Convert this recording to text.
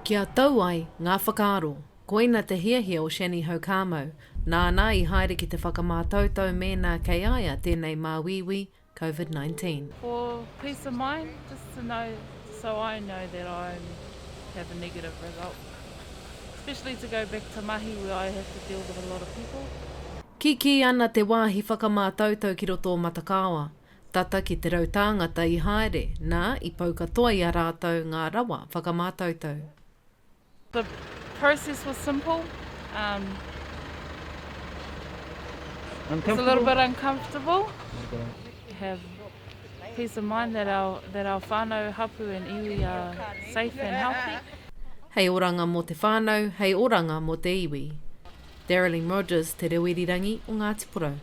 Kia tau ai ngā whakaaro. Koina te hiahia o Shanny Houkāmau, nāna i haere ki te whakamātautau mēnā kei a ia tēnei māuiui Covid 19. For peace of mind, just to know, so I know that I have a negative result. Especially to go back to mahi where I have to deal with a lot of people. Kikī ana te wāhi whakamātautau ki roto o Matakāoa. Tata ki te tāngata i haere, nā, i pau katoa i a rātou ngā rawa whakamātautau. The process was simple. Um, it's a little bit uncomfortable. Have peace of mind that our, that our whānau, hapu and iwi are safe and healthy. Hei oranga mō te whānau, hei oranga mō te iwi. Darrelene Rogers, Te Reo Irirangi o Ngāti Porou.